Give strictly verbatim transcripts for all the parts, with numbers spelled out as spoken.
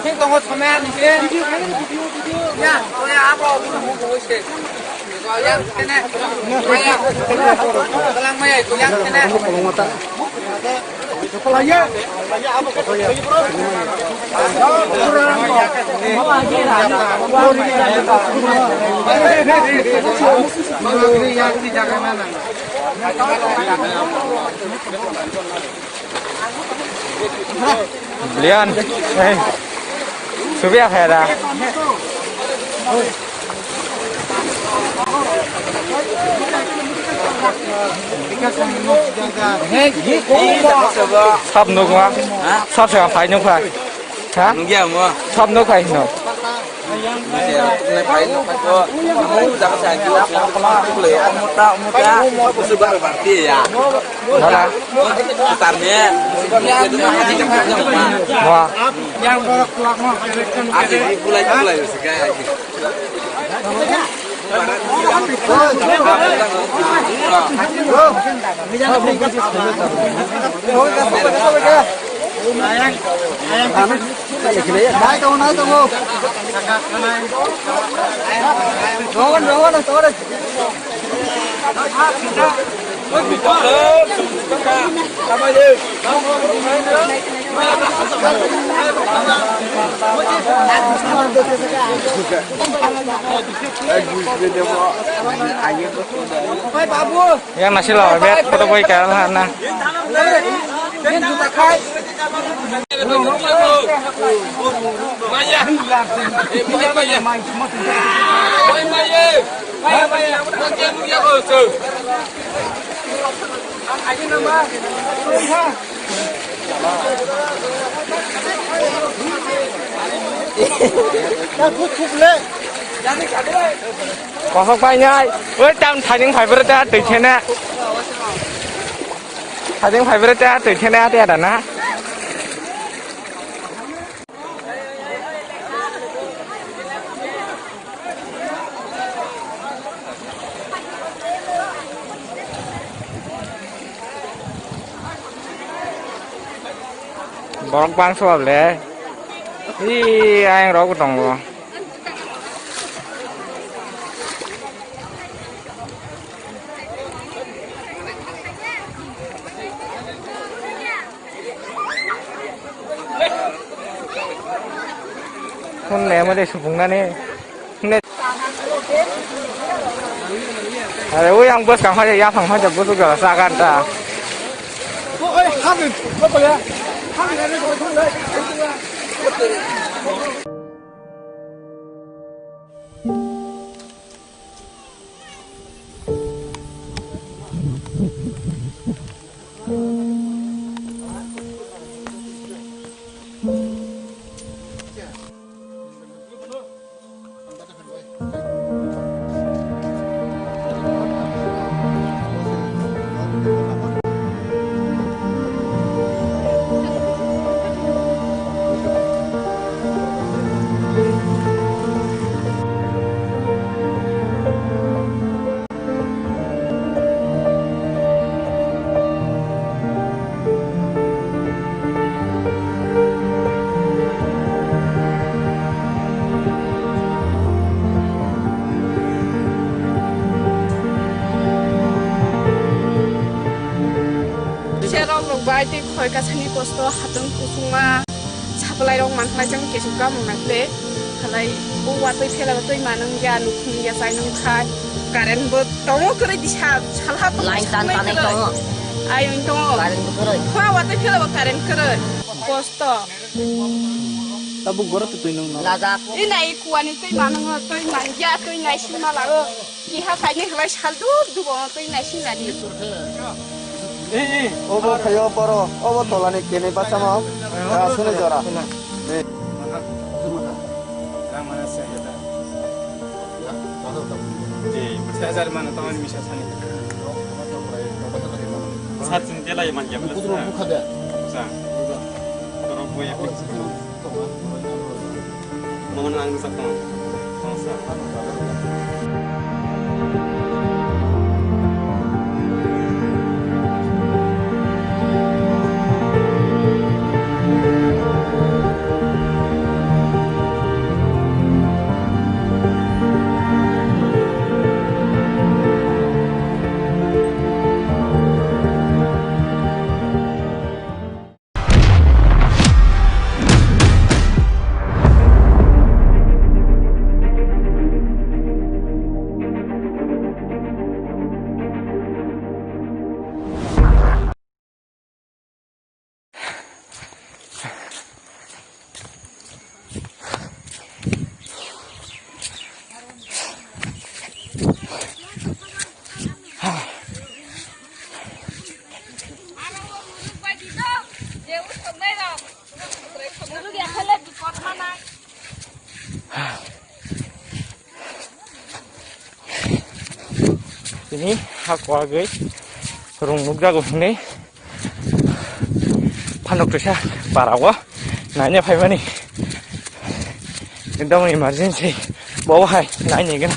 Thik tongo, somaya nike. Ya, oya abo, buku buku se. Yang kene. Yang kene. Yang Lian, eh, subia khaira. Sab nukma, sab se phai nukha. Ha? Nungya mo. Sab nukhai no. Wah. Nai tongo, nai tongo. Rohon, rohon, rohon. Yang nasi lo, bet foto boy kaya lah na. Kosok painai, oi tam thaining phaibrata twi khene. Thaining phaibrata twi khene ate ada na. Borok bangsa ba ble. Hi, ayang rok tongo. Phone le mo de supung nani. Ne. Are ui ang bwskang hoi ya phang hoi bwswk jora sa gan ta. Cherok rok bai tei khoi kasani kosto hatong kusuma. Supply rok mankhlai chang kesu kamung nai ple. Halai o watwi phela twi manung ya nukhung ya chai nung khai. Current bo tongo kwrwi disa salha tongo. Line tan sanai tanai kwrwi tongo. Ai wng tongo. Current bo kwrwi. Khwa watwi phela bo current kwrwi. Kosto. Tabuk goro to twi nung no. Lajak. I nai kuani twi manung twi man ya twi nai sima lago. Kiha kaini halai sal dub dub ono twi naising nadi. Obo khayo boro, obo tolani kene basamo, asuni jora. Eh. Di, saya cari mana tahu ini bisa sani. Sat sini dia lagi manja. Putra buka dia. Sa. Terus gue yang mau nang sa kau. Kau sa. Tini ha kwagwi rung nukjago hwnwi phanok twisa para o naina phaimani ekdom emergency bo hai naini gana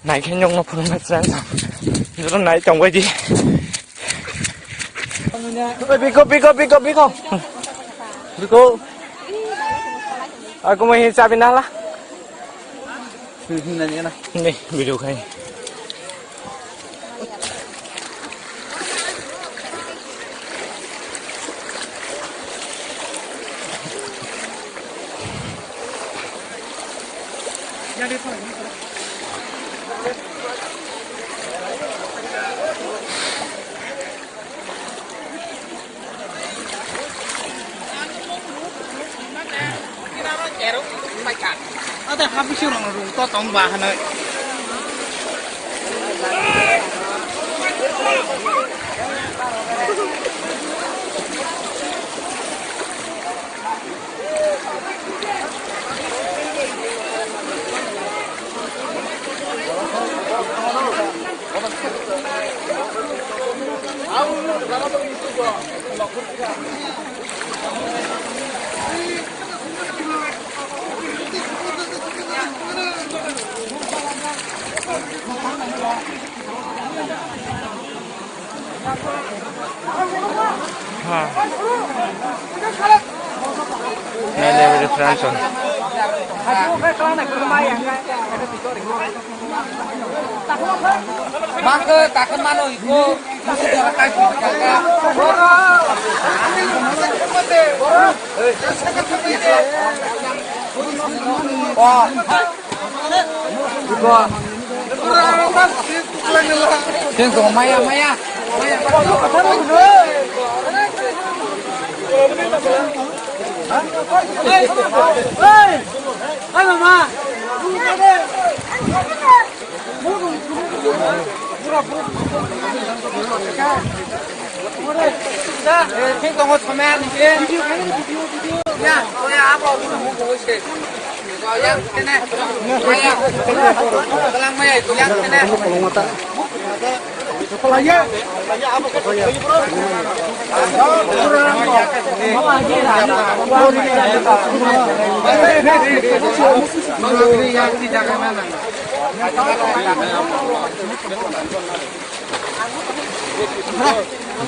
naikhe nokno phunukna chwng joro nai tongbai di. Oi, biko, biko, biko, biko. Biko. Aku mau ini cabai nala. Ini video kai. Ada habis orang rung to tong bahan. Nai le bini friends on. Mangke takhe mano iko. Iko. Sing song maya, maya. Thik tongo, somya ni ke. Ya, ya, abo, abo, abo, abo, abo.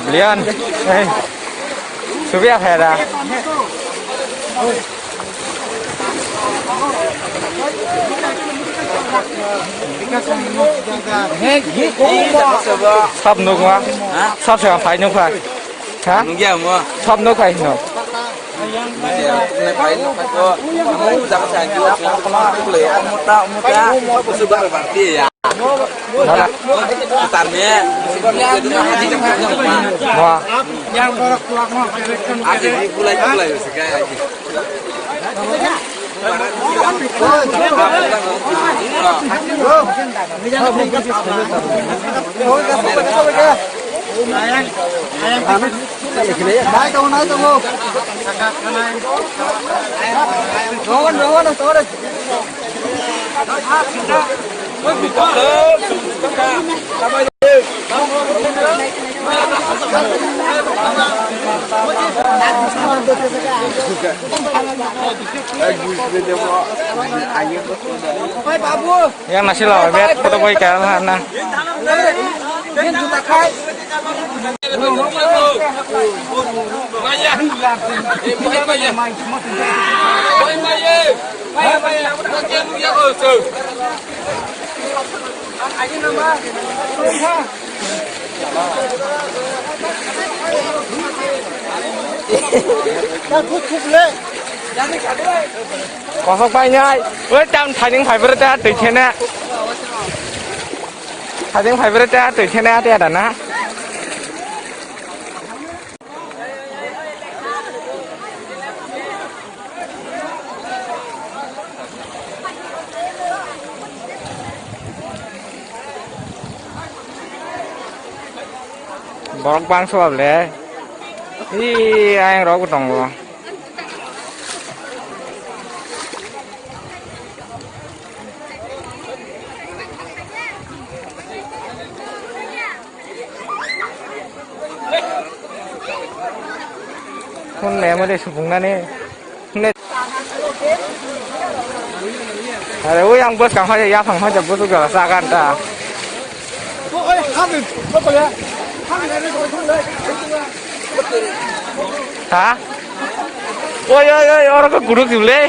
Blian, eh, subi apa ya dah? Sab nukma, sab sekarang pakai nukma. Ha? Nunggu ya mo. Sab nukma no. Wah. Yang nasi lawa bet, foto boy kalah na. Kosok painai, oi tam thaining phaibrata twi khene. Thaining phaibrata twi khene ate ada na. Borok bangso ba ble. Ih, ayang rok bo tongo. Phone memory subungnani. Are, ui, ang bwskang hoi, yaphang hoi, bwswk jora chagan ta. Ha? Oi, oi, oi, oro khe guruk jibole.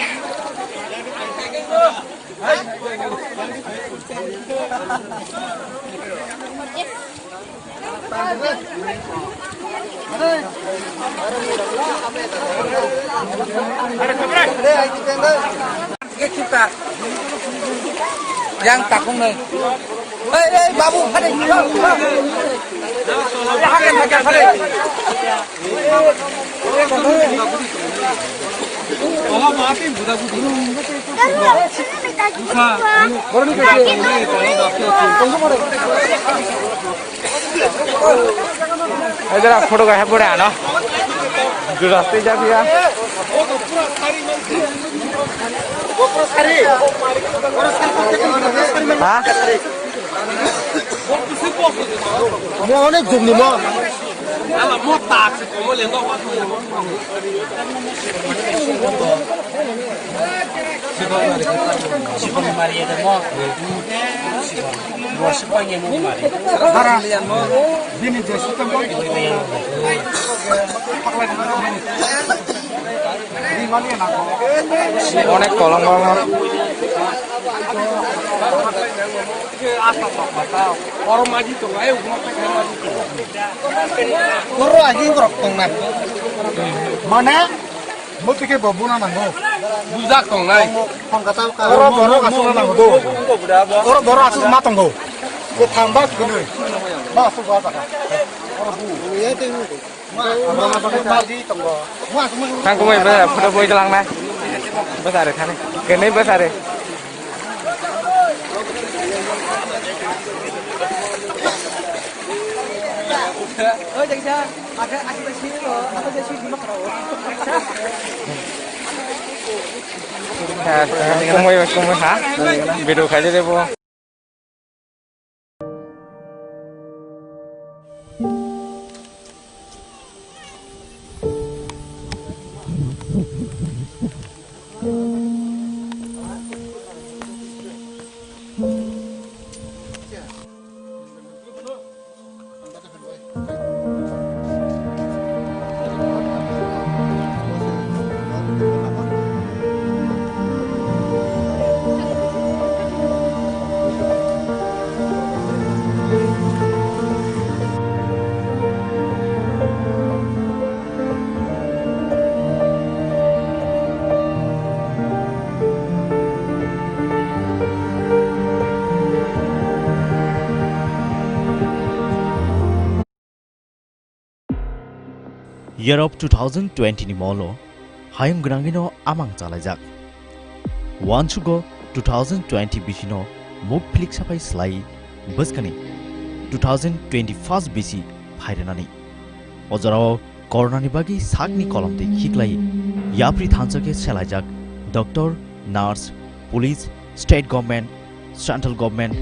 Yang takung nai. Hei, hei, babu, hade. Hade, hade, hade. Edera photo ga hebore ano. Jura se ja bia. Ha? Mo onek jumni mo. Ama mo tak se komo le no. Sibong mari ya mo. Mo sibong ya mo mari. Bara. Bini je sibong. Onek kolom kolom. Oro agi borok tongnai. Mane? Muti khe bo buna nango. Bujak tongnai. Oro borok aswk nango do. Oro borok aswk ma tongo. Bo thamba kwnwi. Ba aswk ba taka. Oro bu. Thang kumui ba photo boi galang na. Bwsari thani. Kene bwsari. Kumui kumui ha. Video khaide bo. Year of two thousand twenty ni molo hayung gwnangino amang chalaijak. Uansugo two thousand twenty bisino muk philik saphai slai bwskani two thousand twenty-first bisi phairanani. O jorao Coronani bagwi sakni kolomtwi khiklai yapri thansa khe selaijak doctor, nurse, police, state government, central government,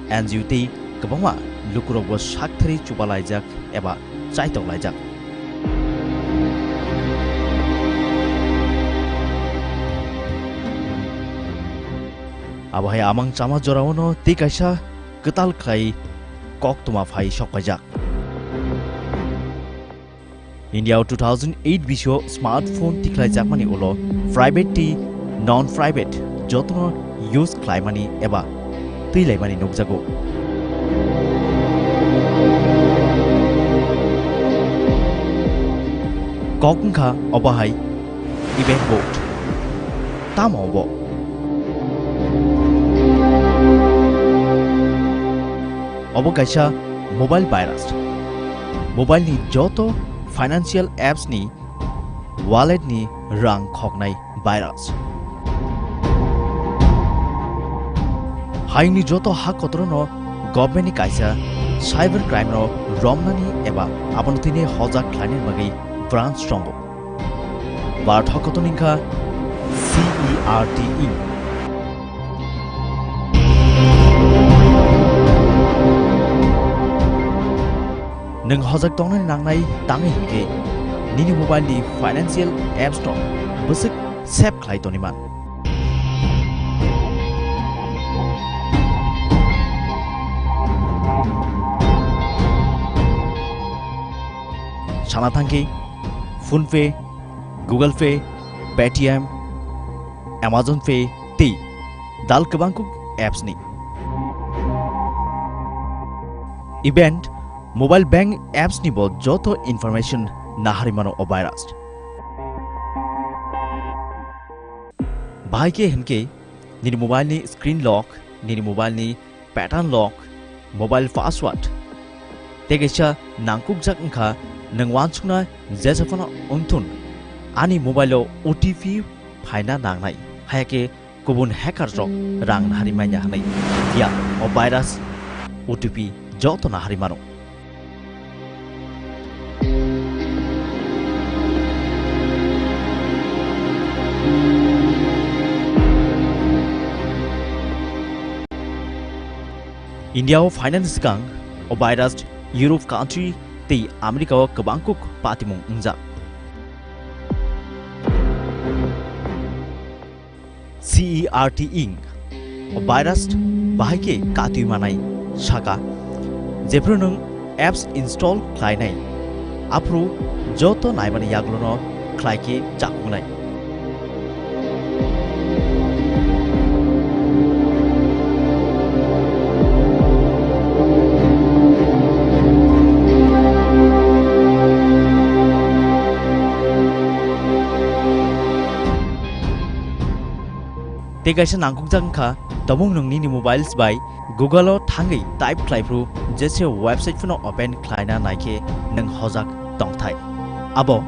N G O tei kwbangma lukurokbo sakthari chubalaijak eba chaitoklaijak. Abo hai amang chama joraono tei kaisa kwtal khlai koktwma phai sokpaijak. India o two thousand eight bisio smartphone tikhlaijakmani ulo private tei non-private jotono use khlaimani eba twilaimani nukjago. Kok wngkha obo hai Event Bot. Tamo obo? Obo kaisa mobile virus. Mobile ni joto financial apps ni wallet ni rang khoknai virus. Hayungni joto ha kotorono government ni kaisa cyber crime no romnani eba abono tini hojak khlainani bagwi branch tongo. Bharat hokoto ningkha C E R T Inc. Nwng hojak tongnani nangnai tangwi hinkhe nini mobile ni financial apps no bwswk save khlai toniman. Sana thangkhe PhonePe, Google Pay, Paytm, Amazon Pay tei dal kwbangkuk apps ni. Even mobile bank apps ni bo joto information naharwi mano o virus. Bahai khe hinkhe nini mobile ni screen lock, nini mobile ni pattern lock, mobile password. Tei kaisa nangkukjak wngkha nwng uansukna jesa phano wngthun ani mobile o O T P phaina nangnai. Haya khe kubun hacker rok rang nahari manya hwnwi. Ya, o virus O T P joto nahari mano. India o phainani swkang o virus Europe country tei America o kwbangkuk patimung wngjak. C E R T Inc. O virus bahai khe katwi manai saka, jephru nwng apps install khlainai, aphuru joto naimani yagulono khlai khe chakuknai. Tei kaisa nangkukjak wngkha, tabuk nwng nini mobiles bai Google o thangwi type khlai phuru jese website phano open khlaina naikhe nwng hojak tongthai. Abo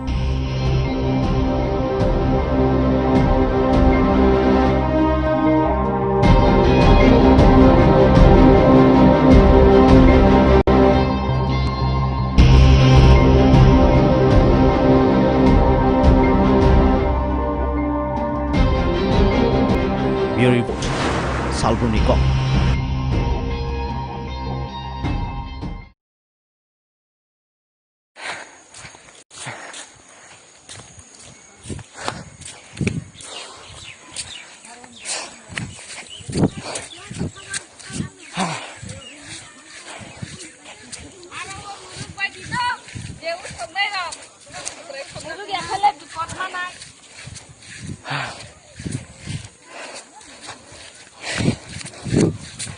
Bureau Report, Salboni Kok.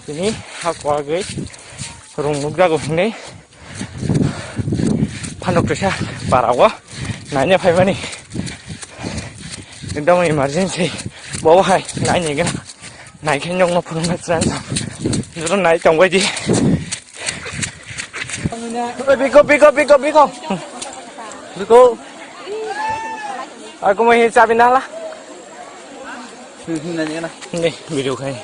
Tini ha kwagwi rung nukjago hinwi phanuk twisa para o naina phaimani ekdam emergency bo hai naina gana naikhe nyokno phunukna chwng joro nai tongbai di. Biko, biko, biko, biko. Biko. Aku mau ini cabai nala. Ini video kai.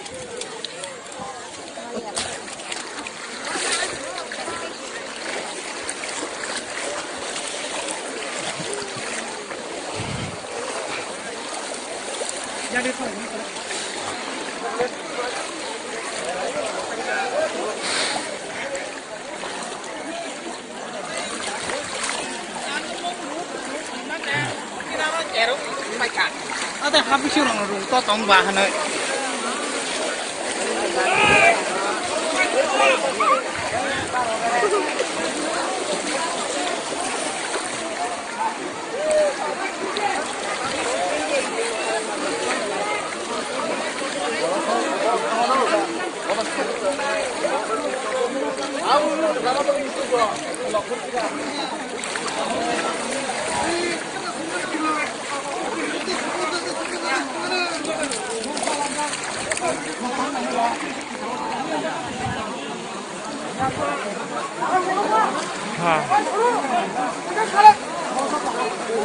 To tong ba hwnwi. Ha.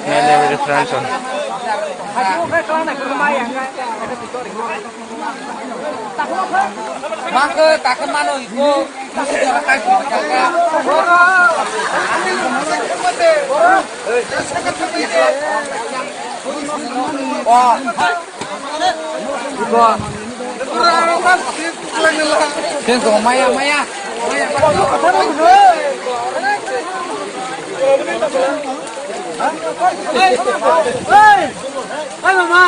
Nai, nai, nai, Franson. Mangke takhe mano iko. Wah. Iko. Tengko maya, maya. Maya. Hey! Hey, mama!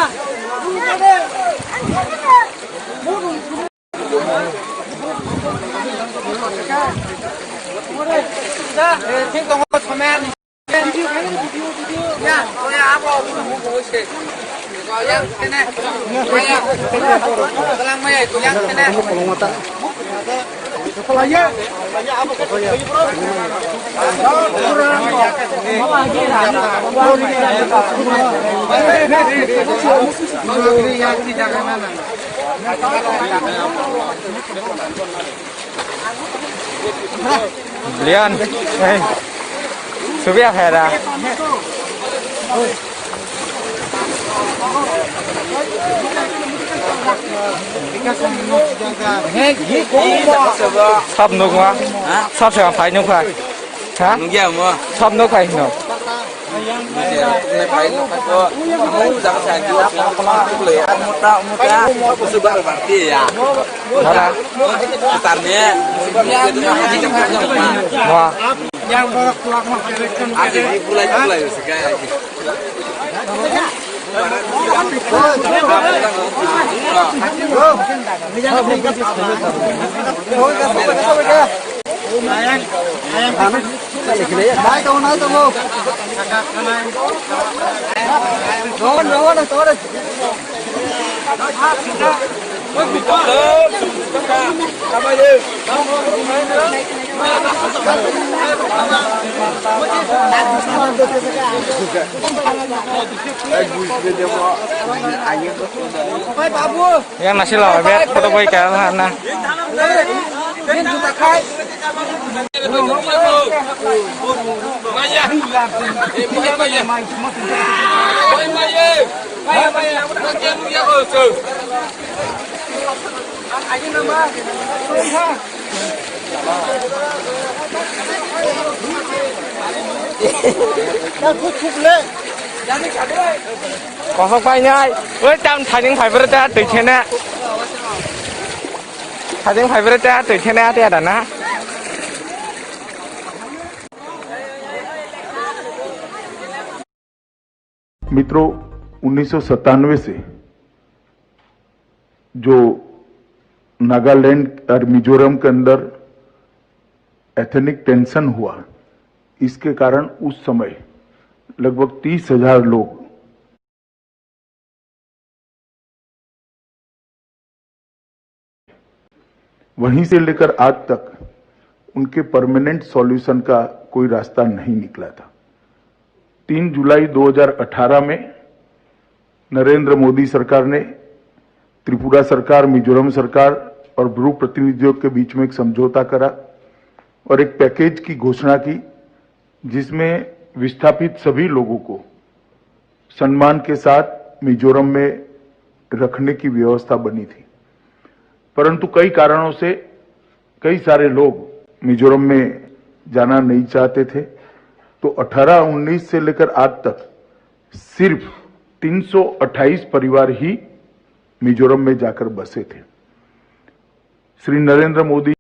Lian, eh, subiya khaira. Sab nukma, sab se phai nukha. Ha? Nungya mo. Sab nukhai hino. Nai pai no ko. Amu jaga sa ni ko ko le amu ta amu ta. Musu bar bar ti ya. Hara. Tar ne. Wah. Yang borok kulak mah election. Agi bulai bulai se ga agi. Yang nasi lawa bet foto boy kaya na. Kosok painai, oi tam thaining phaibrata twi khene. Thaining phaibrata twi khene ate ada na. मित्रों, उन्नीस सौ सत्तानवे से जो नागालैंड और मिजोरम के अंदर ethnic tension हुआ, इसके कारण उस समय लगभग तीस हजार लोग वहीं से लेकर आज तक उनके परमानेंट सॉल्यूशन का कोई रास्ता नहीं निकला था। तीन जुलाई दो हज़ार अठारह में नरेंद्र मोदी सरकार ने त्रिपुरा सरकार, मिजोरम सरकार और ब्रू प्रतिनिधियों के बीच में एक समझौता करा और एक पैकेज की घोषणा की, जिसमें विस्थापित सभी लोगों को सम्मान के साथ मिजोरम में रखने की व्यवस्था बनी थी। परंतु कई कारणों से कई सारे लोग मिजोरम में जाना नहीं चाहते थे, तो अठारह उन्नीस से लेकर आज तक सिर्फ तीन सौ अट्ठाईस परिवार ही मिजोरम में जाकर बसे थे। श्री नरेंद्र मोदी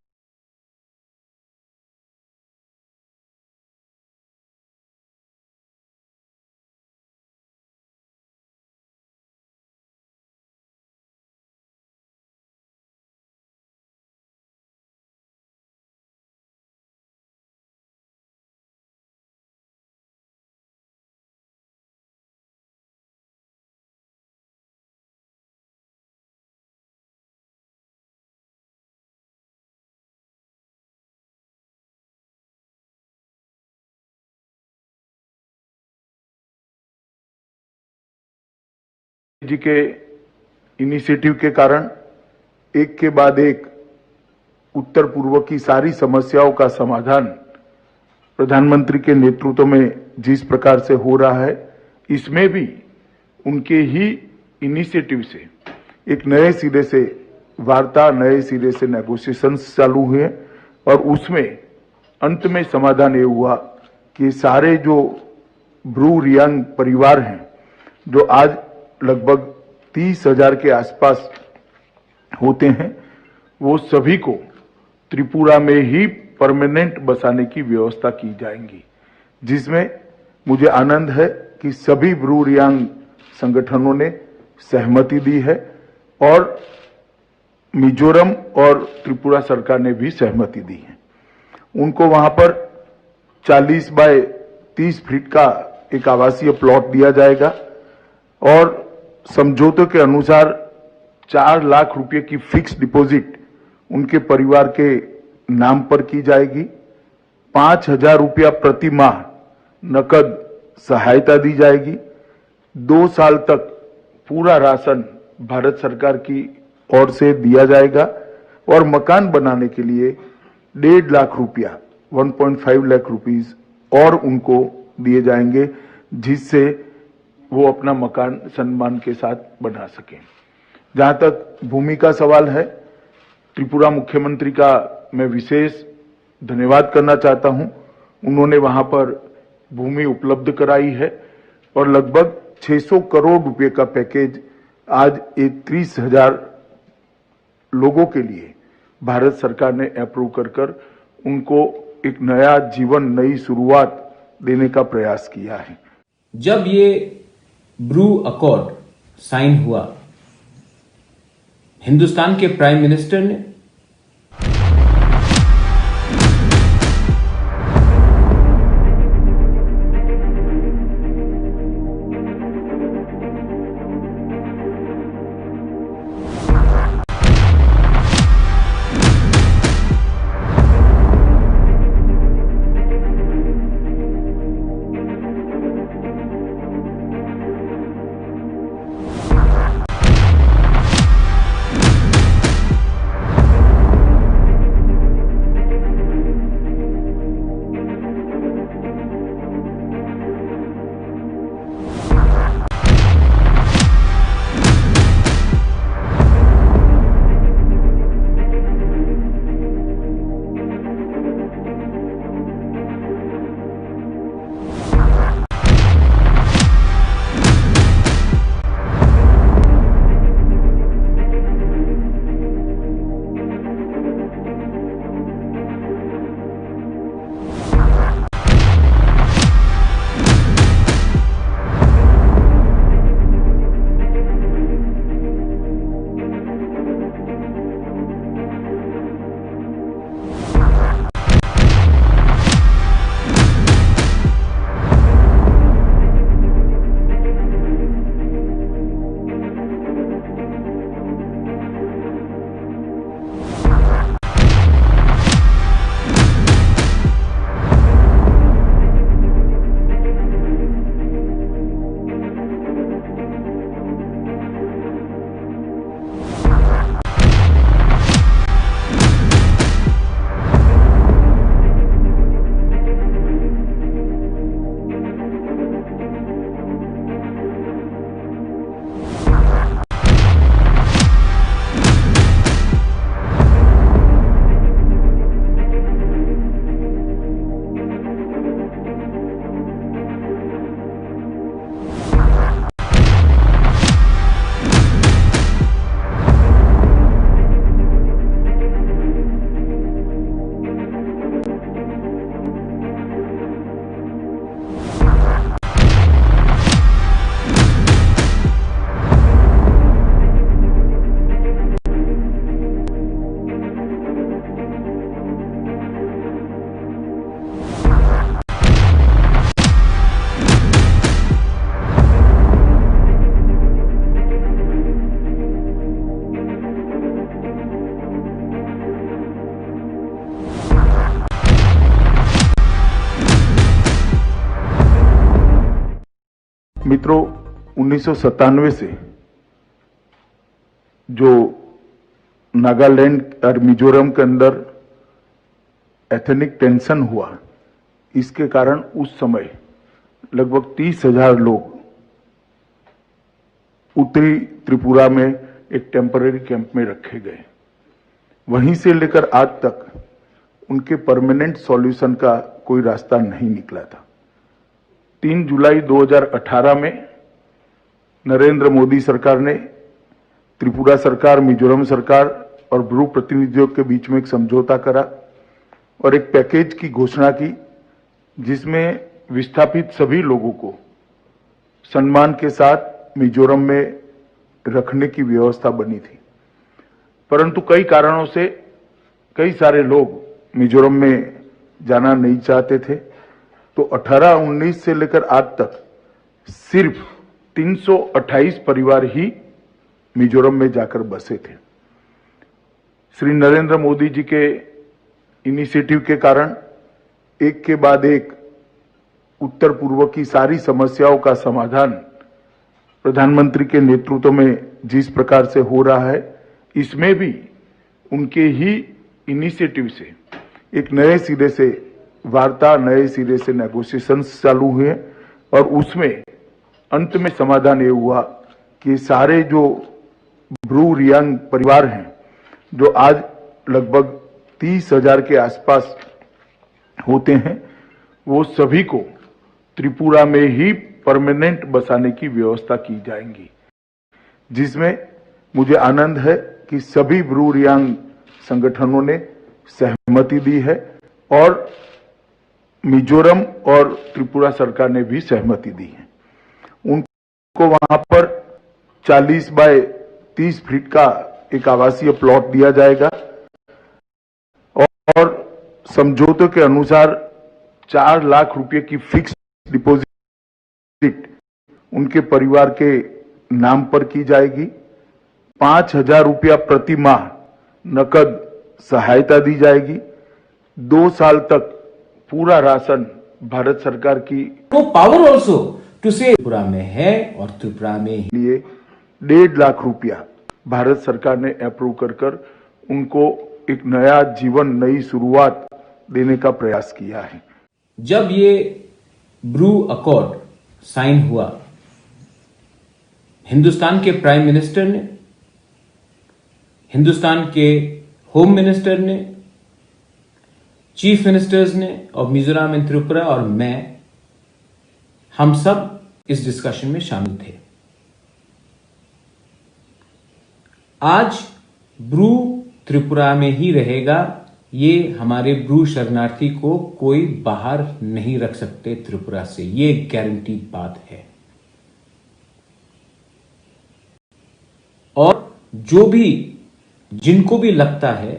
जी के इनिशिएटिव के कारण एक के बाद एक उत्तर पूर्व की सारी समस्याओं का समाधान प्रधानमंत्री के नेतृत्व में जिस प्रकार से हो रहा है, इसमें भी उनके ही इनिशिएटिव से एक नए सिरे से वार्ता, नए सिरे से नेगोशिएशंस चालू हुए और उसमें अंत में समाधान ये हुआ कि सारे जो ब्रू रियांग परिवार हैं, जो आज लगभग तीस हज़ार के आसपास होते हैं, वो सभी को त्रिपुरा में ही परमानेंट बसाने की व्यवस्था की जाएंगी, जिसमें मुझे आनंद है कि सभी ब्रू रियांग संगठनों ने सहमति दी है और मिजोरम और त्रिपुरा सरकार ने भी सहमति दी है। उनको वहां पर चालीस बाय तीस फीट का एक आवासीय प्लॉट दिया जाएगा और समझौते के अनुसार चार लाख रुपए की फिक्स डिपॉजिट उनके परिवार के नाम पर की जाएगी। पाँच हज़ार रुपया प्रति माह नकद सहायता दी जाएगी। दो साल तक पूरा राशन भारत सरकार की ओर से दिया जाएगा और मकान बनाने के लिए डेढ़ लाख रुपया, वन पॉइंट फ़ाइव लाख रुपीस और उनको दिए जाएंगे, जिससे वो अपना मकान सम्मान के साथ बना सकें। जहाँ तक भूमि का सवाल है, त्रिपुरा मुख्यमंत्री का मैं विशेष धन्यवाद करना चाहता हूं। उन्होंने वहां पर भूमि उपलब्ध कराई है और लगभग छह सौ करोड़ रुपए का पैकेज आज एक तीस हज़ार लोगों के लिए भारत सरकार ने अप्रूव कर कर उनको एक नया जीवन, नई शुरुआत देने का प्रयास किया है। जब ये ब्रू अकॉर्ड साइन हुआ, हिंदुस्तान के प्राइम मिनिस्टर ने मित्रों, उन्नीस सौ सत्तानवे से जो नागालैंड और मिजोरम के अंदर एथनिक टेंशन हुआ, इसके कारण उस समय लगभग तीस हज़ार लोग उत्तरी त्रिपुरा में एक टेम्परेरी कैंप में रखे गए। वहीं से लेकर आज तक उनके परमानेंट सॉल्यूशन का कोई रास्ता नहीं निकला था। तीन जुलाई दो हज़ार अठारह में नरेंद्र मोदी सरकार ने त्रिपुरा सरकार, मिजोरम सरकार और ब्रू प्रतिनिधियों के बीच में एक समझौता करा और एक पैकेज की घोषणा की, जिसमें विस्थापित सभी लोगों को सम्मान के साथ मिजोरम में रखने की व्यवस्था बनी थी, परंतु कई कारणों से कई सारे लोग मिजोरम में जाना नहीं चाहते थे। तो अठारह उन्नीस से लेकर आज तक सिर्फ तीन सौ अट्ठाईस परिवार ही मिजोरम में जाकर बसे थे। श्री नरेंद्र मोदी जी के इनिशिएटिव के कारण एक के बाद एक उत्तर पूर्व की सारी समस्याओं का समाधान प्रधानमंत्री के नेतृत्व में जिस प्रकार से हो रहा है, इसमें भी उनके ही इनिशिएटिव से एक नए सिरे से वार्ता, नए सिरे से नेगोशिएशंस चालू हुए और उसमें अंत में समाधान ये हुआ कि सारे जो ब्रू रियांग परिवार हैं, जो आज लगभग तीस हज़ार के आसपास होते हैं, वो सभी को त्रिपुरा में ही परमानेंट बसाने की व्यवस्था की जाएंगी, जिसमें मुझे आनंद है कि सभी ब्रू रियांग संगठनों ने सहमति दी है और मिजोरम और त्रिपुरा सरकार ने भी सहमति दी है। उनको वहां पर चालीस बाय तीस फीट का एक आवासीय प्लॉट दिया जाएगा और समझौते के अनुसार चार लाख रुपए की फिक्स डिपॉजिट उनके परिवार के नाम पर की जाएगी। पाँच हज़ार रुपया प्रति माह नकद सहायता दी जाएगी। दो साल तक पूरा राशन भारत सरकार की No power also to say Tripura में है और त्रिपुरा में ही लिए डेढ़ लाख रुपया भारत सरकार ने अप्रूव कर कर उनको एक नया जीवन, नई शुरुआत देने का प्रयास किया है। जब ये ब्रू अकॉर्ड साइन हुआ, हिंदुस्तान के प्राइम मिनिस्टर ने, हिंदुस्तान के होम मिनिस्टर ने, चीफ मिनिस्टर्स ने और मिजोरम एंड त्रिपुरा और मैं, हम सब इस डिस्कशन में शामिल थे। आज ब्रू त्रिपुरा में ही रहेगा, ये हमारे ब्रू शरणार्थी को कोई बाहर नहीं रख सकते त्रिपुरा से, ये गारंटीड बात है। और जो भी, जिनको भी लगता है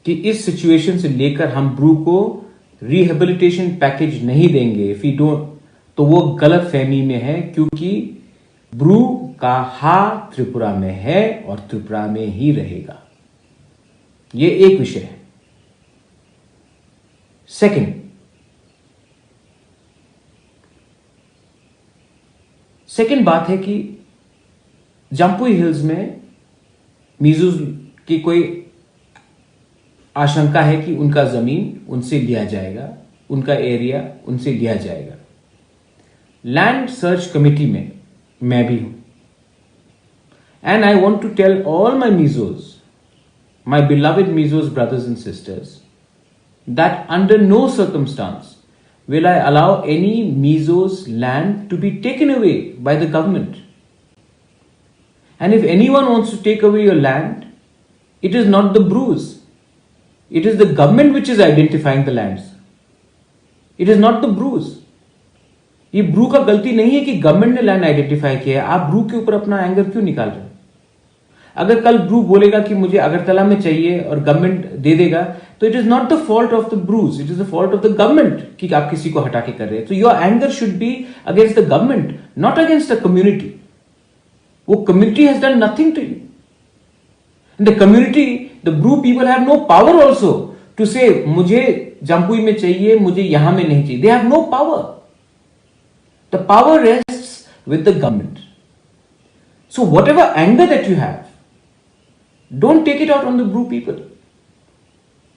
कि इस सिचुएशन से लेकर हम ब्रू को रिहेबिलिटेशन पैकेज नहीं देंगे, इफ यू डोंट, तो वो गलत फहमी में है, क्योंकि ब्रू का हा त्रिपुरा में है और त्रिपुरा में ही रहेगा। ये एक विषय है। सेकंड, सेकंड बात है कि जम्पुई हिल्स में मिजोज की कोई आशंका है कि उनका जमीन उनसे लिया जाएगा, उनका एरिया उनसे लिया जाएगा। लैंड सर्च कमेटी में मैं भी हूं। And I want to tell all my Mizos, my beloved Mizos brothers and sisters, that under no circumstance will I allow any Mizos land to be taken away by the government. And if anyone wants to take away your land, it is not the Brus. It is the government which is identifying the lands. It is not the Brus. ये ब्रू का गलती नहीं है कि गवर्नमेंट ने land identify किया है। आप ब्रू के ऊपर अपना एंगर क्यों निकाल रहे हो? अगर कल ब्रू बोलेगा कि मुझे अगरतला में चाहिए और गवर्नमेंट दे देगा, तो it is not the fault of the Brus, it is the fault of the government कि आप किसी को हटा के कर रहे हैं। तो your anger should be against the government, not against the community. वो community has done nothing to you. The community, the Bru people have no power also to say मुझे जम्पुई में चाहिए, मुझे यहां में नहीं चाहिए। They have no power. The power rests with the government. So whatever anger that you have, Don't take it out on the Bru people.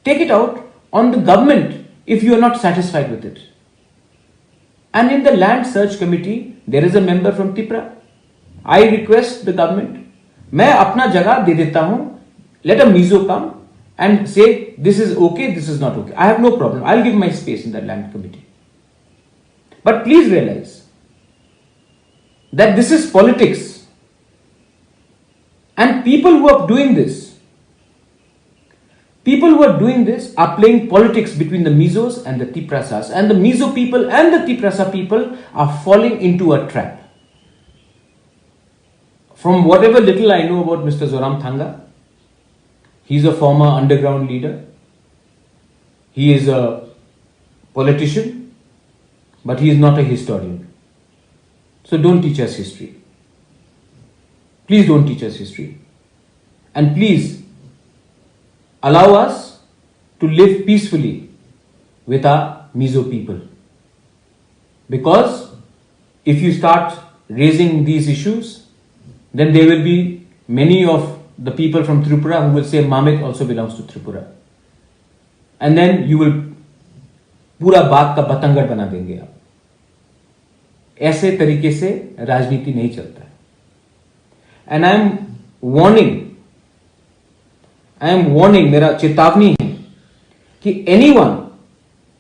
Take it out on the government if you are not satisfied with it. And in the land search committee, there is a member from Tipra. I request the government, मैं अपना जगह दे देता हूं, let a Mizo come and say this is okay, this is not okay. I have no problem. I'll give my space in the land committee. But please realize that this is politics. And people who are doing this, people who are doing this are playing politics between the Mizos and the Tiprasas. And the Mizo people and the Tiprasa people are falling into a trap. From whatever little I know about Mister Zoram Thanga, he is a former underground leader. He is a politician, but he is not a historian. So don't teach us history. Please don't teach us history. And please allow us to live peacefully with our Mizo people. Because if you start raising these issues, then there will be many of the people from Tripura who will say Mamit also belongs to Tripura. And then you will पूरा बाग का बतंगड़ बना देंगे आप। ऐसे तरीके से राजनीति नहीं चलता है। And I am warning, I am warning, मेरा चेतावनी है कि anyone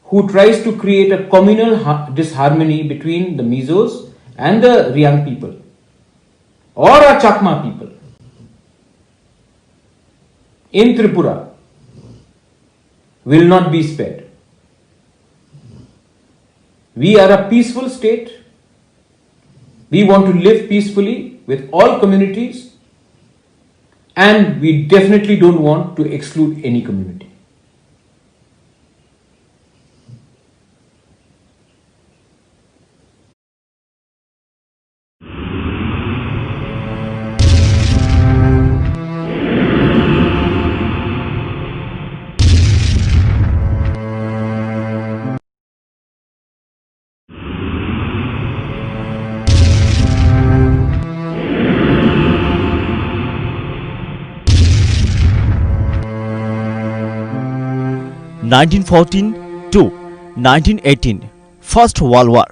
who tries to create a communal ha- disharmony between the Mizos and the Riang people or a Chakma people in Tripura will not be spared. We are a peaceful state. We want to live peacefully with all communities, and we definitely don't want to exclude any community. Nineteen fourteen to nineteen eighteen, First World War.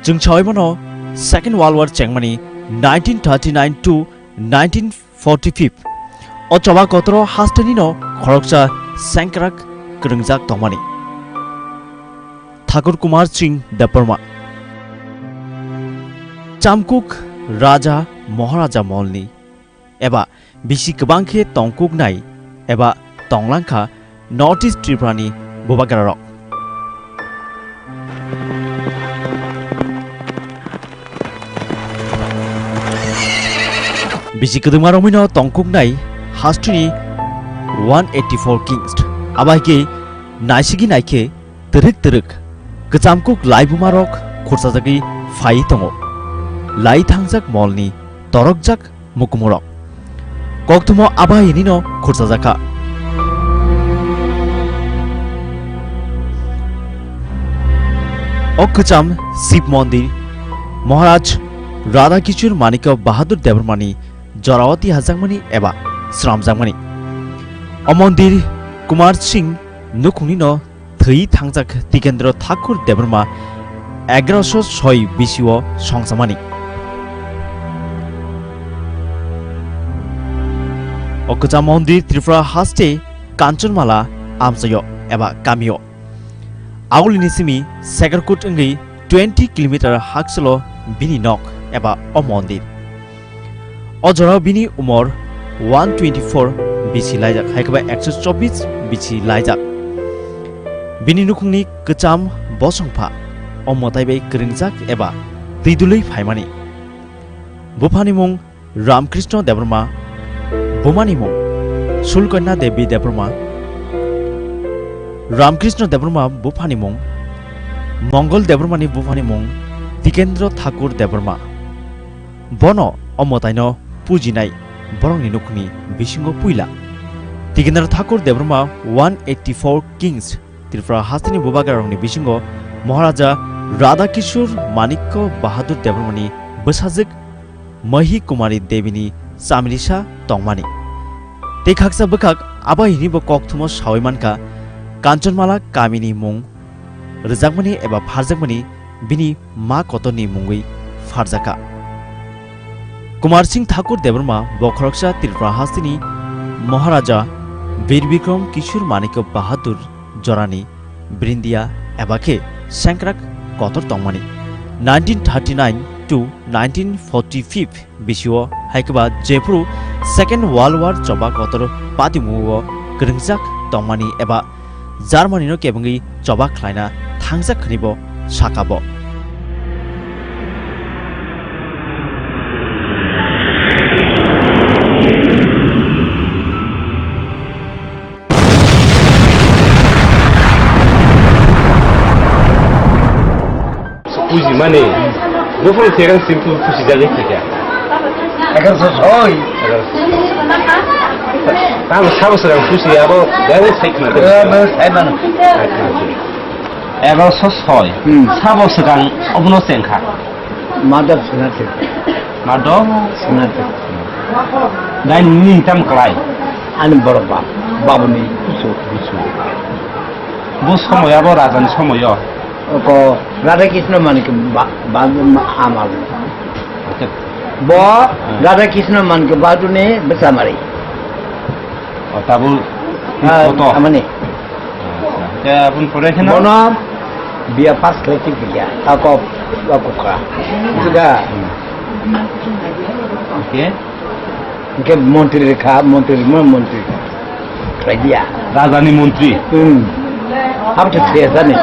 Chwng sawi mano Second World War chengmani nineteen thirty-nine to nineteen forty-five. O choba kotoro hasteni no khoroksa sengkrak kwrwngjak tongmani. Thakur Kumar Singh Debbarma. Chamkuk Raja Maharaja Molni eba bisi kwbang khe tongkuknai eba tonglangkha North East Tripura ni bubagrarok. Bisi kwdwma romwino tongkuknai hasteni one eighty-four kings. Abaikhe naisigi naikhe twrwk twrwk kwchamkuk laibumarok khurchajagwi phaiwi tongo. Lai thangjak molni torokjak mukumurok. Kokthumo abainino khurchajakha. O kwcham Shiv Mondir Maharaj Radha Kishore Manikya Bahadur Debbarmani jorawati hajakmani eba sramjakmani. O mondir Kumar Singh nukhungnino thwi thangjak Tikendra Thakur Debbarma egaroso soi bisio songsamani. O kwcham mondir Tripura haste Kanchanmala amchaio eba kamio. Aulini simi Sekarkut wngwi twenty kilometer hakchalo bini nok eba o mondir. O jorao bini umor one twenty-four bisi laijak, hai khe ba ekso chobbish bisi laijak. Bini nukhungni kwcham bosongpha o mwtai bai kwrwngjak eba twidulwi phaimani. Buphani mung Ramkrishna Debbarma, bumani mung Sulkanya Devi Debbarma. Ramkrishna Debbarma buphani mung Mongol Debbarmani buphani mung Tikendra Thakur Debbarma. Bono o mwtaino pujinai borokni nukhungni bisingo puila. Tikendra Thakur Debbarma one eighty four Kings Tripura hasteni bubagrarokni bisingo Maharaja Radha Kishore Manikya Bahadur Debbarmani bwsajwk Mahi Kumari Debini chamirisa tongmani. Tei khaksa bwkhak abo hinibo kokthumo sawi mankha Kanchanmala kamini mung rwjakmani eba pharjakmani bini ma kotorni mungwi pharjakha. Kumar Singh Thakur Debbarma bo khoroksa Tripura hasteni Maharaja Bir Bikram Kishore Manikya Bahadur jorani Brindia eba khe sengkrak kotor tongmani. Nineteen thirty nine to nineteen forty five bisio hai khe ba jephuru Second World War choba kotor patimungo kwrwngjak tongmani eba Germany no kebengwi choba khlaina thangjak hwnwi bo sakha bo. Puji mani, buphang thekang simple puji jagwi thekya. Egaroso soi. Tamo sabo srang puji abo, jagwi thekma. Eh, bas, eh, mano. Egaroso soi. Hmm. Sabo swkang obono chengkha. Madhav Senapati. Madhav? Senapati. Dai nini tam kwlai? Ani borok bab, babuni kusu. Kusu. Bo somoy abo rajani somoyo? Oko Radha Krishna Manik ba, ba, amal. Acha. Bo Hmm. Radha Krishna Manik baduni bwsamari. O, tabuk Ah, photo. Amani. Acha. Te abun pore kheno? Bono biya pass khlai tik biya. Tako, tako ka. Sudah. Hmm. Oke. Oke, montri kha, montri, mo montri. Khlai biya. Rajani montri? Hmm. Hab tu thre sani.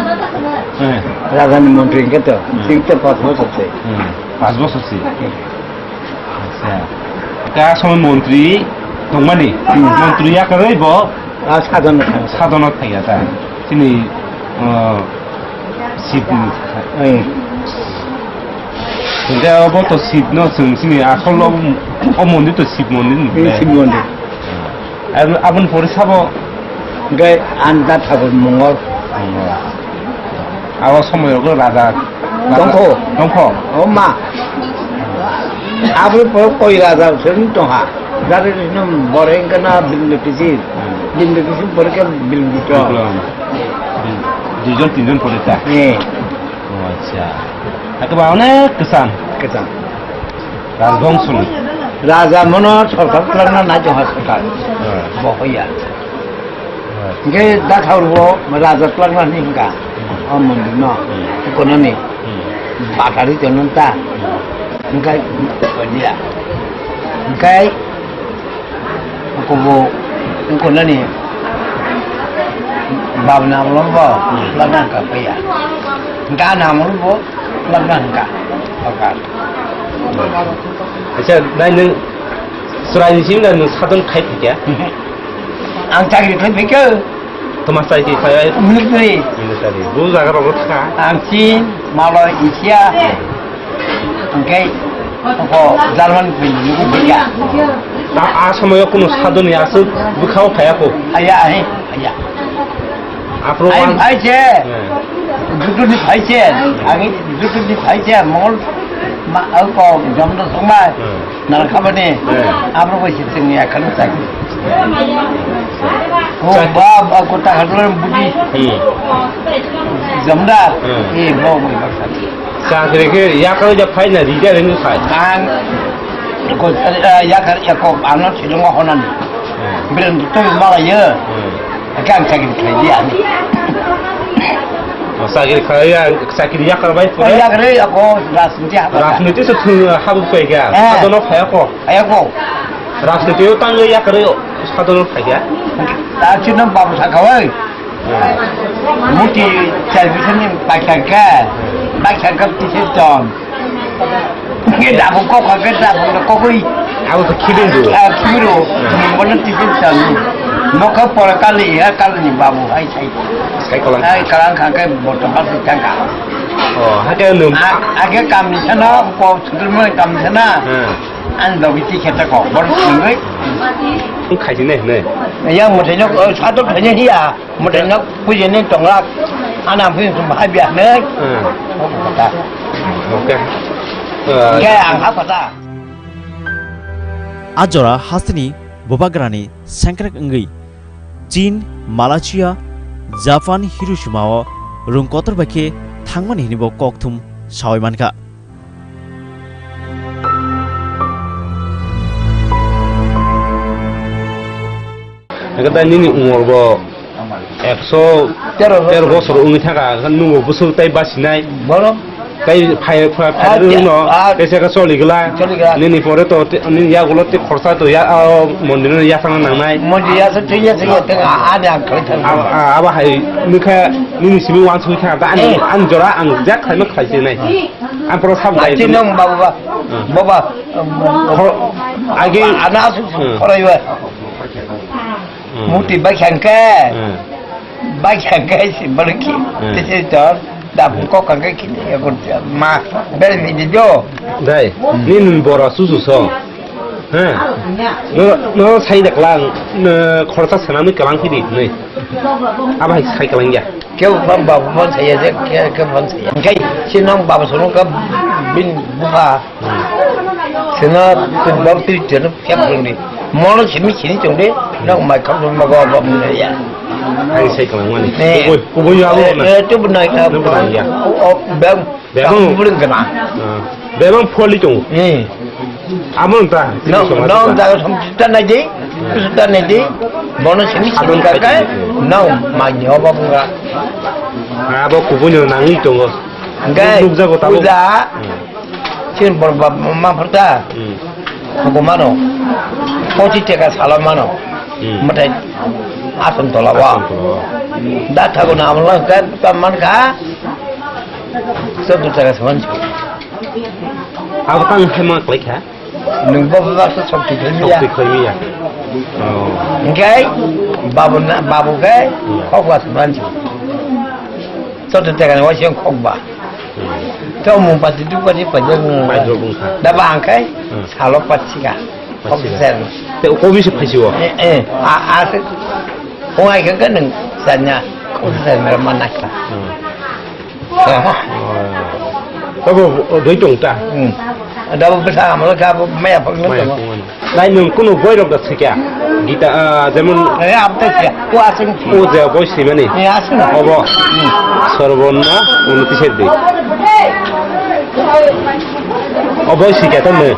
Eh. Rajani montri ke to. Hmm. Tik te pass mo sabse. Hmm. Pass mo sabse. Acha. Ka somoy montri tongmani. Hmm. Montri yakarwi bo Ah, sadhana thang. Sadhana thangya ta. Chini, ah, Shiv ni. Eh. Hingke obo to Shiv no chwng chini asol o, o mondir to Shiv mondir ni. Eh, Shiv mondir. Ab-, aboni pore sabo. Hingke anda thakur Mongol. Mongol. Abo somoy rogo raja Dongkho. Dongkho. O ma. Abo pore koi raja seng tongha. Jare no bore engkana Bilbitichir. Bilbitichir pore ke Bilbito. Duijon tinjon pore ta. Eh. O acha. Ake ba onek kwcham. Kwcham. Rajbongso ni. Raja mono sorkar kwlangna nai tongha sorkar. Eh. Bo hoya. Hingke dathaur bo raja twlangna hini hingka. Hmm. O mondir no. Hmm. Ukonani. Hmm. Batari tonon ta. Hmm. Hingke kodia. Hingke ukobo ukonani babna amolo bo Hmm. twlangna hingka paya. Hingke ana amolo bo twlangna hingka. Oka. Acha, nai nwng chwraini simi na nwng sadon khai phaikha? Ang chakri khlai phaikha. Toma chakri khlai? Military. Military. Bo jaga rok thaka? Ang Chin, Malay, Asia. Hingke ko German phaini nugo phaikha. A, a somoyo kunu sadoni aswk bwkhao phaiya ko? Phaiya, ahe, phaiya. Aphuru Ai, wan- phai se. Hmm. Jutuni phai se. Agi jutuni phai se. Mol ma, au ko jomda songma. Hmm. Nang khabani. Hmm. Aphuru bai se tengni akhanu sai. O Sa- ba, ba ko ta hadron budi. Hmm. Jomda. Hmm. E bo mo ba sa. Chakri khe yakarwi ja phai na rida reng phai. Ang ko, eh, yakar, yako ano silongo honan. Hmm. Bilang tu mala ye. Hmm. Ake ang chakri khlai di ani. O chakri khlai ya, chakri yakar bai pore. Yakar ako rajniti haba. Rajniti se thung habu pai ga. Eh. Sadono phai ako. Phai ako. Rajniti o tang yakar sadono phai ga. Ta chino babu sakawai. Hmm. Muti chai bisani pakangka. Pakangka tisir ton. Ke dabu kok ke dabu kokoi. Abo to khibin du. Ah, khibiro. Hmm. Bono tisir ton. Nokha pora kali ya, kali ni babu hai sai. Sai kolang. Hai kalang kha kai boto pasi tangka. Oh, hake num. Ake kam ni sana, ko sudur mo kam ni sana. Hmm. An dogi ti kheta ko, bor sungui. Khai sini ne. Ya mo thai nok, sa to thai ne ya. Mo thai nok puji ne tonglak. Ana phi sum hai bia ne. Hmm. Okay. Ke ang ha pata. A jora hasteni bubagrani sengkrek wngwi Chin, Malaysia, Japan, Hiroshima-o rung kotor bai khe thangmani hwnwi bo kokthum saui mankha. Hwnkhe tai nini umor bo ekso tero bosor wngwi thangkha, nungo bwswk tai basinai. Borok. Tai phai, phai, phai Ah, rwno, ah, tei se khe choli gla. Choli gla. Nini pore to, te, nini yagulo te khorsa to ya, ah, mondir no yathang nangnai. Mondir yathang thang yathang yathang, ah, ah, ani ang khlai thang. Ah, ah, abo hai nukha, nini simi wansugwi thang, ani, Eh. Ani jora ang jak khlaima khlai se nai. Ang poro sab gai Ati tong. Nong baba, Hmm. Baba, um, Khor-, agi ana asu Hmm. Khoraiwa. Hmm. Muti bai khangke. Hmm. Bai khangke si barki. Hmm. Tese tor. Da ko khangke kini ya ko ma. Bel mi di jo. Dai. Hmm. Ni nun bora susu so. Ha. No, no sai da klang. No khorsa sanami klang phidi. Nei. Aba hai sai klang ya. Kebo phan baba phan saya je, ke, ke phan saya. Engkai, si nang baba sono ka bin buka. Sina tu bab tu jeno kya bungni. Mono simi sini chongde, nang mai kham baba baba mun ya. Hai sai klang mani. Eh. Kubui, kubui ya lo na. Eh, tu bunai ka. Tu bunai ya. O, o, bang. Bebang. Bebang poli tongo. Hmm. Amo ta. No, no, ta som ta nai di. Ta nai di. Bono simi simi ka kai. No, ma nyo ba bunga. Abo kubunyo nangwi tongo. Gai. Nukjago tabo. Uja. Hmm. Chin bor ba ma phurta. Hmm. Ko mano. Poti teka sala mano. Hmm. Matai asam tola wa. Asam tola wa. Da thago na amla ka man ka. Chwdno taka se mansi. Abo tang hai ma khlai kha? Nwng bo bebak se sokti khlai ya. Sokti khlai ya. Oh. Hingke babu na, babu ke Hmm. Khokba se mansi. Chwdno taka ni waisi khokba. Hmm. To mung pati duk pati pajak nwng. Paidrok wngkha. Da ba hingke Hmm. Salo pachika. Pachika. Khoksen. Te kobi se phaisi o? Eh, eh. A, a se. Kung ai khe nwng sanya, kung sanya mana kha. Hmm. Tabo doi tong ta. Hmm. Dabo bwsa amlo kha, maya phang Maya tongo. Phang. Nai nwng kunu boi rok da sikya. Gita, ah, jemon Eh, abta sikya. Ko asung. O je boi simani. Eh, asung. Obo. Hmm. Sorbonna unoti seddi. O boi sikya to ne.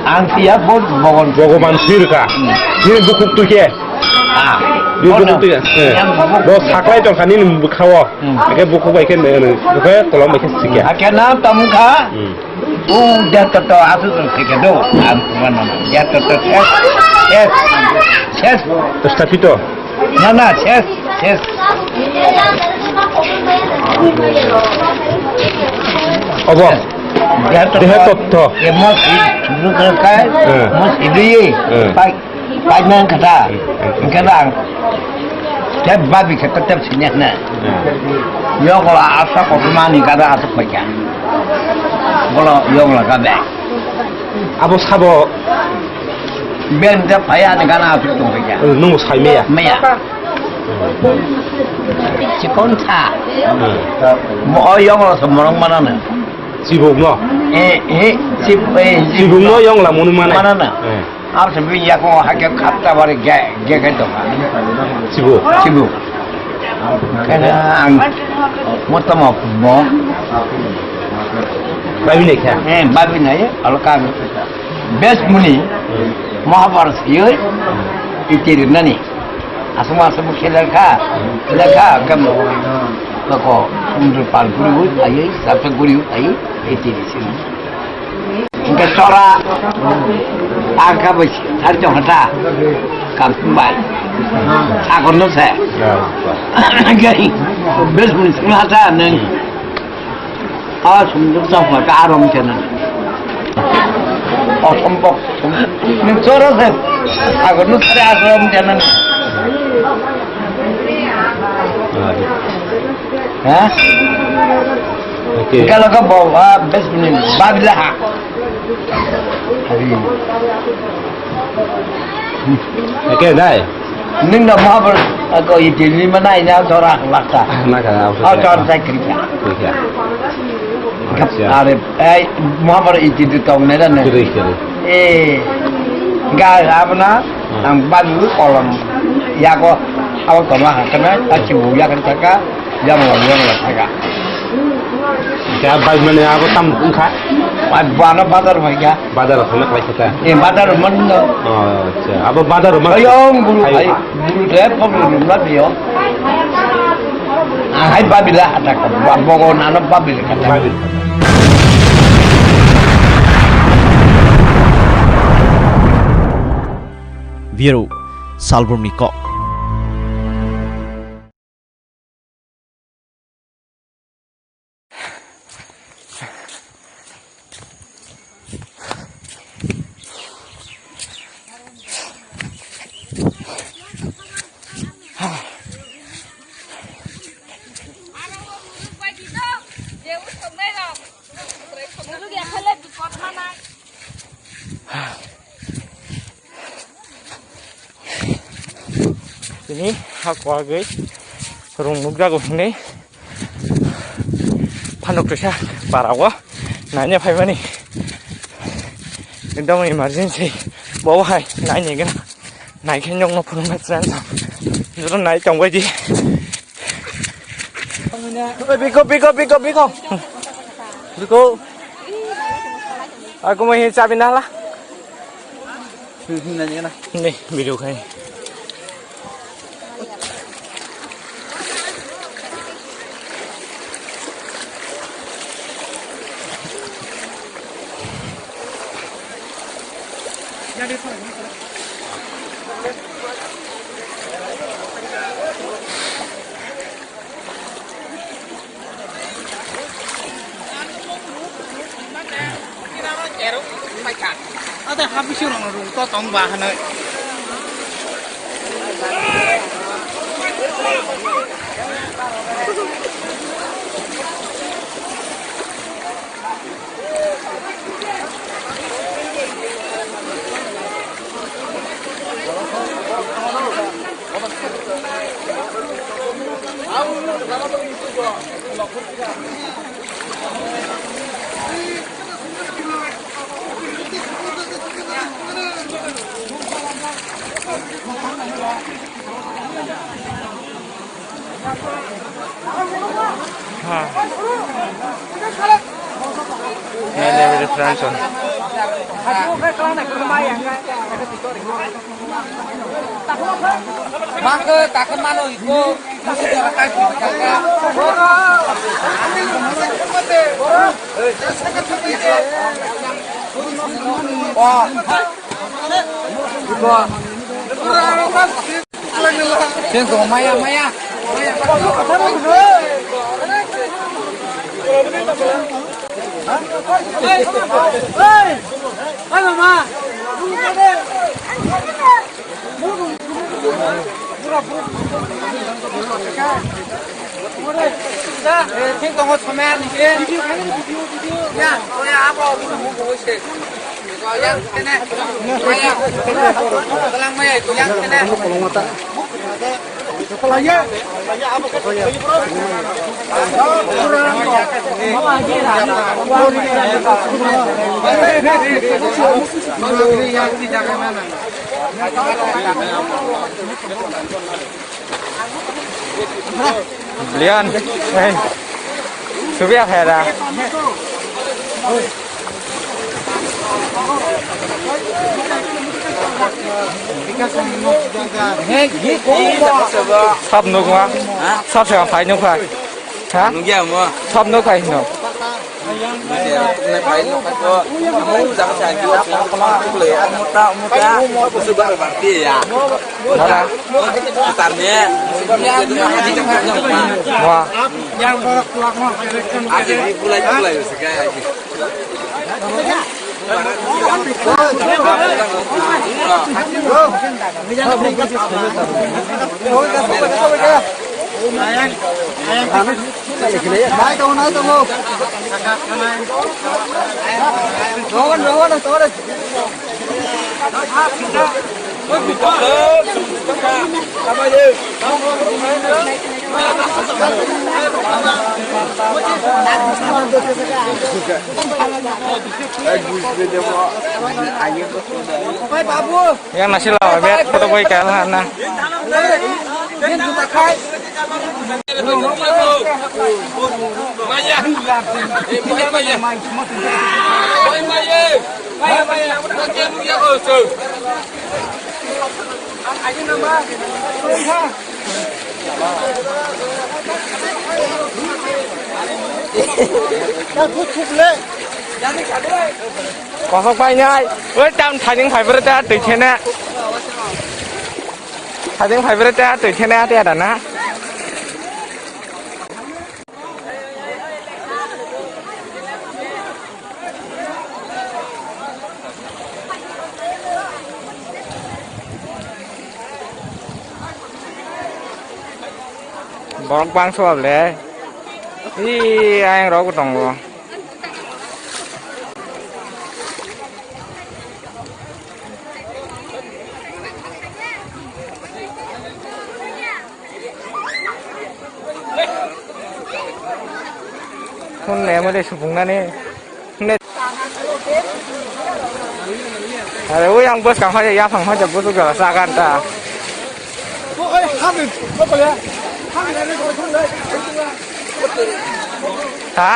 Ang siya bo bogon. Bogoban sirka. Hmm. Ni bukuk tu ke. Ah. Ni bukuk tu ke. Eh. Yang bukuk. Bo saklai tong kha nini bwkhao. Hmm. Ake bukuk bai khe ne, ne, ake tolom bai khe sikya. Ake na tamo kha. Hmm. O jato to asu to sikya do. Ang mana. Jato to ses. Ses. Ses. Terus tapi to. Na, na, ses, ses. Obo. Jato Deha to. Totto. Emo si, kai. Eh. Mo si di. Eh. Pai. Paimang kata, Hmm. Kata ang, tep babi kata tep sinyakna. Hmm. Yokla asa kotumani kata asuk paikha. Bolo yokla kata. Abo sabo. Ben tep paya ni kana asuk tung paikha. Eh, nung sai meya. Meya. Chikon sa. Hmm. Mo yokla sa morong mana na. Chibuk no? Eh, eh, chib-, eh, Chibuk no yokla munu mana. Mana na. Eh. Ang se bini yakungo hakhe khapta bari ge, ge, ge tongkha. Sibu. Sibu. Kena ang motamo mo. Babi naikha? Eh, babi nai, alkan. Best muni, Mahabharat siyoi, iti rinani. Asuma asuma khelakha, khelakha, kam. Lako, umdu pal guri ui, ayi, sapta guri ui, ayi, iti rinani. Hingke chora, ang kha bai sari tong kha ta, kam bai, sagon no se. Hingke bes mun sung ha ta neng, a sung duk tong kha ta arom chana. Osom pok, neng chora se, sagon no sari arom chana. Ha? Oke. Kalau kau bawa bes ni babila ha. Oke, dai. Ning da mabar ako itini mana ina sora laksa. Na ka, oh, sora sai kriya. Kriya. Acha. Are, eh, mabar itini tong nera ne. Kiri, kiri. Eh, ga abna, hmm, ang balu kolom. Yago, awal toma hakana, achi bu yakan taka, jam lo, jam lo taka. Ja bai mane abo tam wngkha? Bai bana bazar bai ga. Bazar khana kai khata. Eh, bazar man no. Oh, acha. Abo bazar man. Ayong buru, hai, buru de pok buru na bio. Ah, hai babila atak, bogo nano babila kata. Babila. Biro, Salbrum ni kok. Tini ha kwagwi rung nukjago hwnwi phanuk twisa para o naina phaimani ekdom emergency bo hai naina gana naikhe nokno phunukna chwng joro nai tongbaidi. Biko, biko, biko, biko. Biko. Aku mau ini cabai nala. Ni video kai. Ate habisi rong rung to tong ba hanoi. Ha. Nene beri friends on. Mangke takam mano iko. Oh. Iko. Sing ko maya, maya. Sing tongo somaya ni. Ya, oya abo. Yang kene. Maya. Yang kene. Lian, eh, subiak hai da. Sab nukma, sab se phai nukha. Ha? Nukya mo. Sab nukhai hino. Wah. Yang nasi lawa bet, foto boy kaya lah na. Kosok painai, oi tam thajeng phaibrwte twi khene. Thajeng phaibrwte twi khene ate ada na. Borok bangso le. Ih, ayang rok tongo. Phone le mo de supung nani. Ne. Are oi ang bwskang hoi ya phang hoi bwsuk jora sa gan ta. Ha?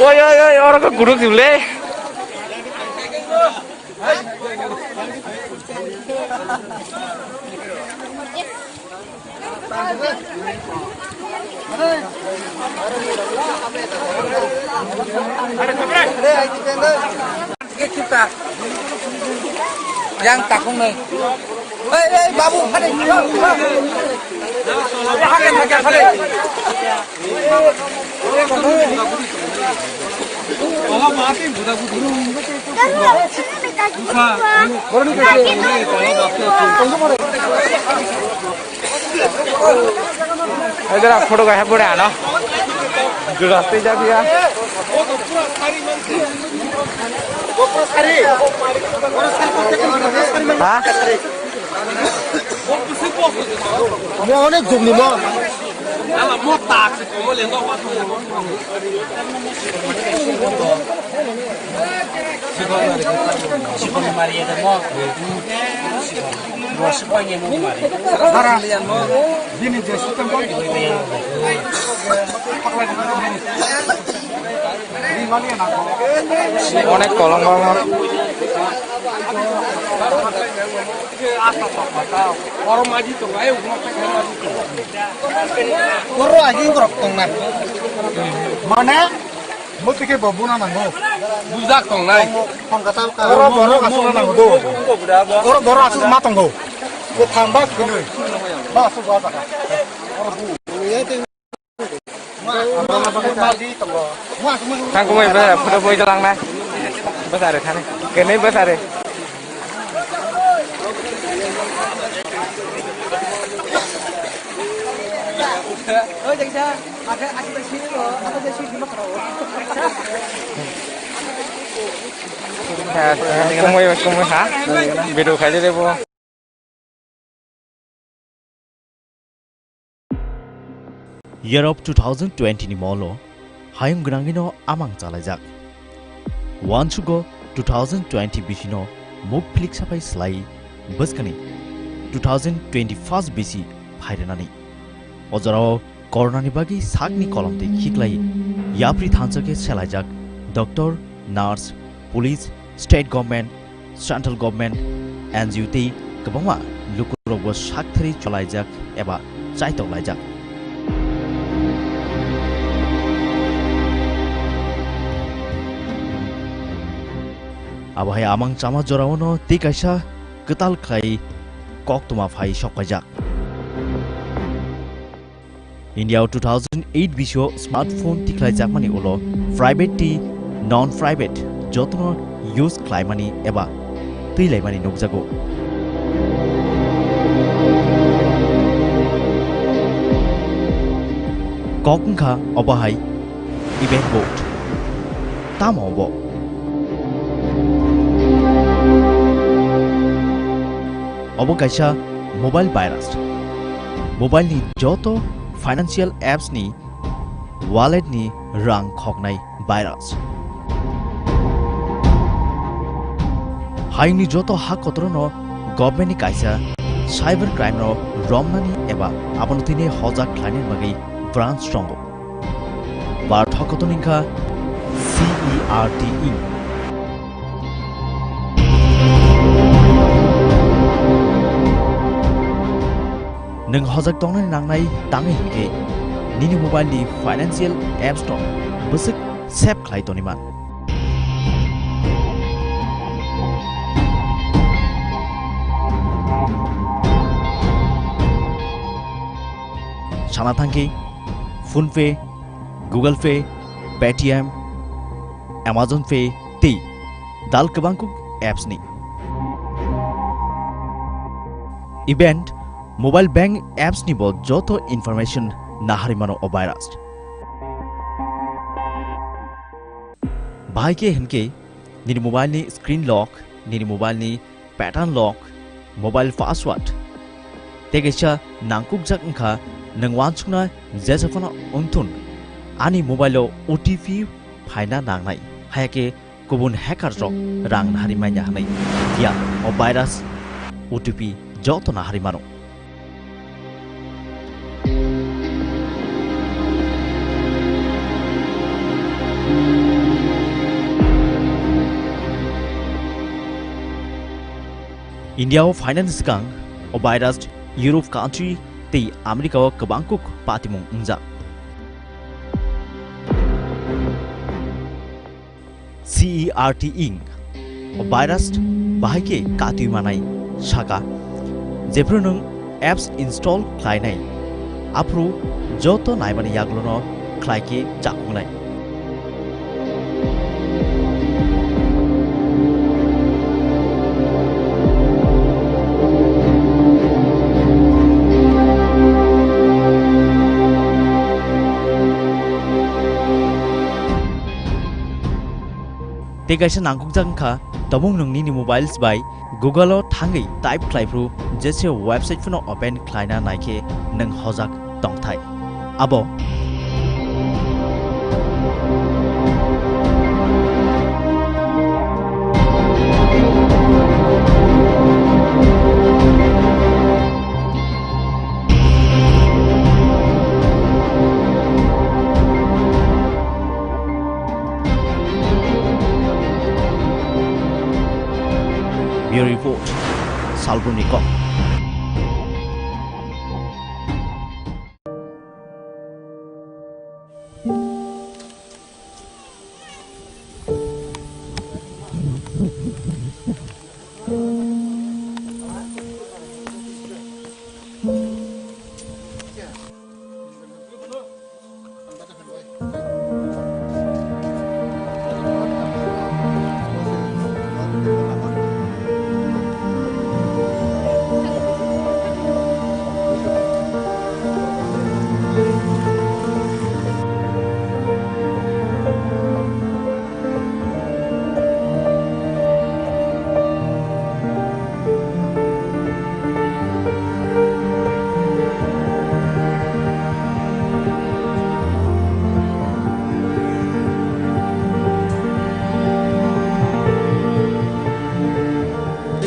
Oi, oi, oi, oro ko guruk jule. Yang takung nai. Hei, hei, babu, hade. Hade, hade, hade. Edera photo kaisa pore ano. Jura tei jabiya. Ha? Mo onek jumni mo. Sikon mari ya mo. Mo sikon ni mo mari. Dara. Bini je system ko. Onek kolong kolong. Oro maji tongo, ai, ugno pe khe maji tongo. Oro agi ungkrok tongnai. Mane, mo tike bo buna nango. Bujak tongnai. Phone kata ka. Oro borok asuk nango do. Oro borok asuk ma tongo. Bo thang ba kini. Ba asuk ba ta. Thang kumui bwsa photo boi jalang na. Bwsa re thani. Kenai bwsa re. Kumui kumui ha. Video khai de bo. Year of two thousand twenty ni molo hayung gwnangwino amang chalaijak. Uansugo two thousand twenty bisino muk phlik sapai slai bwskani two thousand twenty-first bisi phairanani. O jorao Corona ni bagwi sakni kolom twi khiklai yapri thansa khe selaijak doctor, nurse, police, state government, central government, N G O tei kwbangma lukurokbo sakthari cholaijak eba chaitoklaijak. Abo hai amang chama joraono tei kaisa kwtal khlai koktwma phai sokpaijak. India o two thousand eight bisio smartphone tikhlaijakmani ulo private tei non-private jotono use khlaimani eba twi laimani nukjago. Kok wngkha obo hai event bot. Tamo obo? Obo kaisa mobile virus. Mobile ni joto financial apps ni wallet ni rang khoknai virus. Hayungni joto ha kotorono government ni kaisa cyber crime no romnani eba abono tini hojak khlainani bagwi branch tongo. Bar thokoto ningkha C E R T E. Nwng hojak tongnani nangnai tangwi hinkhe nini mobile ni financial apps no bwswk save khlai toniman. Sana thangkhe PhonePe, Google Pay, Paytm, Amazon Pay tei dal kwbangkuk apps ni. Event mobile bank apps ni bo joto information naharwi mano o virus. Bahai khe hinkhe nini mobile ni screen lock, nini mobile ni pattern lock, mobile password. Tei kaisa nangkukjak wngkha nwng uansukna jesa phano wngthun ani mobile o O T P phaina nangnai. Haya khe kubun hacker rok rang nahari manya hwnwi. Ya, o virus O T P joto nahari mano. India o phainani swkang o virus Europe country tei America o kwbangkuk patimung wngjak. C E R T E wng o virus bahai khe katwi manai saka, jephru nwng apps install khlainai, aphuru joto naimani yaglono khlai khe chakungnai. Tei kaisa nangkukjak wngkha, tabuk nwng nini mobiles bai Google o thangwi type khlai phuru jesa website phano open khlaina nai khe nwng hojak tongthai. Abo Bureau Report, Salboni Kok.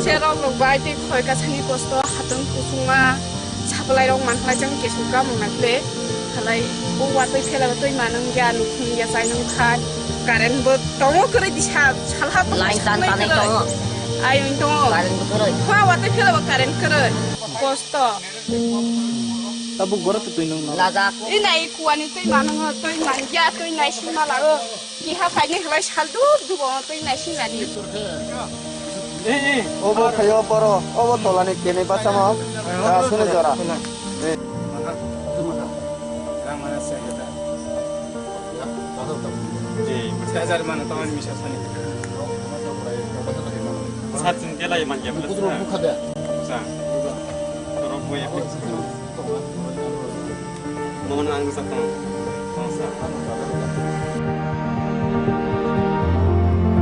Cherok rok bai tei khoi kasani kosto hatong kusungma. Saplai rok man khlai chang kesu kamung na kle. Halai o watwi phela twi manung ya nukhung ya chai nung kha. Current bo tongo kwrwi di sa salha bo line tan sanai tanai kwrwi. Tongo. Ai ung tongo. Current bo kwrwi. Kha watwi phela bo current kwrwi. Kosto. Tabuk goro twi nung no. Lajak. I nai kuani twi manung twi man ya twi nai sima la o. Kiha phaini halai sal duk duk o twi nai sima di. Obo khayo boro, obo tolani kene bachamo, asuni jora. Eh. Hajar mana tawani misa sani. Sat sing kelai man ya. Kutu rok bukha de. Sa. Rok boy. Mono ang sa tong. Tong sa.